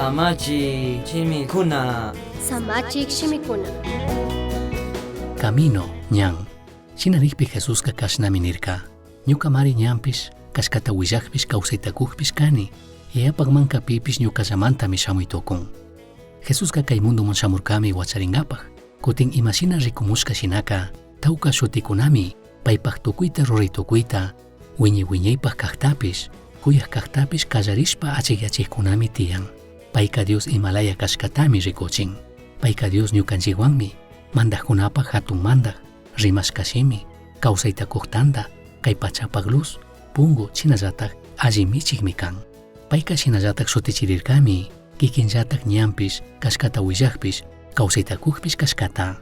Samachik shimikuna. Samachik shimikuna. Camino, ñan. Shina nijpi Jesusca cashnami nirca: Ñucamari ñanpish, cashcata huillajpish, causaita cujpish cani. Yayapajmanca pipish ñucallamantami shamui tucun. Jesusca cai mundoman shamurcami huacharingapaj. Cutin ima shina ricumushca shinaca, tauca shuticunami paipaj tucuita rurai tucuita, huiñai huiñaipaj cajtapish, juyaj cajtapish callarishpa achijyachijcunami tiyan. Paica Dios imalaya cashcatami ricuchin. Paica Dios ñucanchijhuanmi, mandajcunapaj jatun mandaj, rimashca shimi, causaita cuj tanda, cai pachapaj luz, pungu, shinallataj alli michijmi can. Paica shinallataj shutichirircami, quiquinllataj ñanpish, cashcata huillajpish, causaita cujpish cashcata.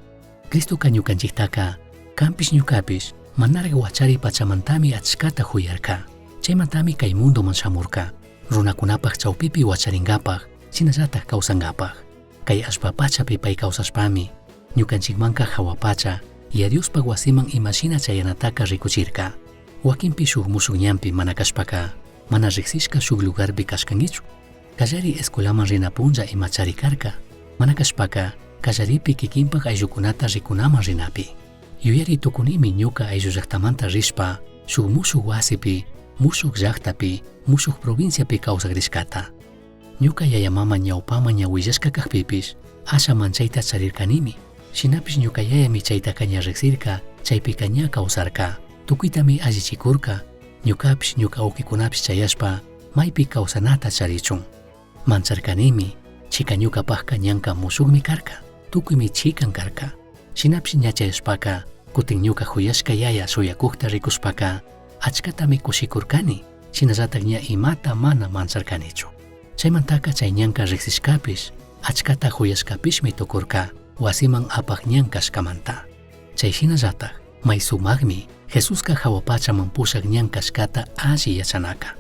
Cristoca ñucanchijtaca, canpish ñucapish, manaraj huachari pachamantami achcata juyarca. Chaimantami cai mundoman shamurca, runacunapaj chaupipi huacharingapaj, shinallataj causangapaj. Cai allpa pachapi pai causashpami, ñucanchijmanca jahua pacha, Yaya Diospaj huasiman ima shina chayanataca ricuchirca. Huaquinpi shuj mushuj ñanpi mana cashpaca, mana rijsishca shuj lugarpi cashcanguichu. Callari escuelaman rina punlla imachari carca, mana cashpaca, callaripi quiquinpaj ayllucunata ricunaman rinapi. Yuyari tucunimi ñuca ayllu llajtamanta rishpa, shuj mushuj huasipi, mushuj llajtapi, mushuj provinciapi causagrishcata. Ñuca yaya mama ñaupaman ña huillashca cajpipish, asha manchaita charircanimi. Shinapish ñuca yayami chaitaca ña rijsirca, chaipica ña causarca. Tucuitami allichicurca, ñucapish ñuca huauquicunapish chayashpa, maipi causanata charichun. Mancharcanimi, chica ñucapajca ñanca mushujmi carca, tucuimi chican carca. Shinapish ña chayashpaca, cutin ñuca juyashca yaya shuyacujta ricushpaca, achcatami cushicurcani, shinallataj ña imata mana mancharcanichu. Chaimantaca chai ñanca rijsishcapish, achcata juyashcapishmi tucurca, huasiman apaj ñan cashcamanta. Chai shinallataj, mai sumajmi, Jesusca jahua pachaman pushaj ñan cashcata alli yachanaca.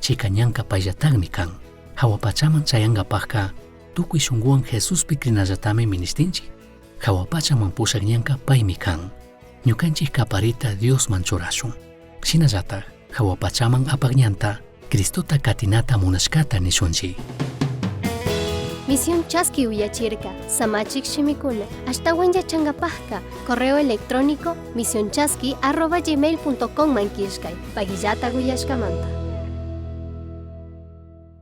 Chaica ñanca paillatajmi can. Jahua pachaman chayangapajca, tucui shunguhuan Jesuspi crinallatami minishtinchij. Jahua pachaman pushaj ñanca paimi can. Ñucanchij caparita Diosman churashun. Shinallataj, jahua pachaman apaj ñanta, Cristota catinata munashcata nishunchij. Misión Chaski uyachirca, Samachik shimikuna, ashtahuan yachangapajca, correo electrónico misionchaski@gmail.com man killkay, paguillata uyashcamanta.